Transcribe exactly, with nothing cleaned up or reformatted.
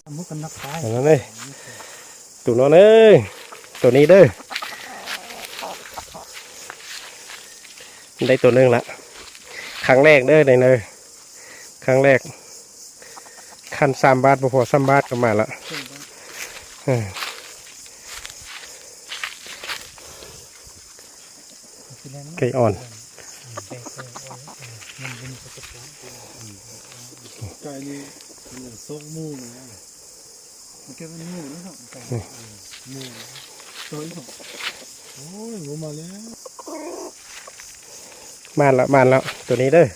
อันนั้นเลย ตัวนั้นเลย ตัวนี้เด้อ ได้ตัวหนึ่งละ ครั้งแรกเด้อ ในเนอครั้งแรก คันสามบาทบ่พอ สามบาทก็มาละ เออ ไก่อ่อน ไก่นี่มันซกหมู่เลยนะ มันแค่เป็นหมู่นะครับ ไก่หมู่นะ ตัวนี้ผม โอ้ย หมูมาแล้ว มาแล้ว มาแล้ว ตัวนี้เด้อ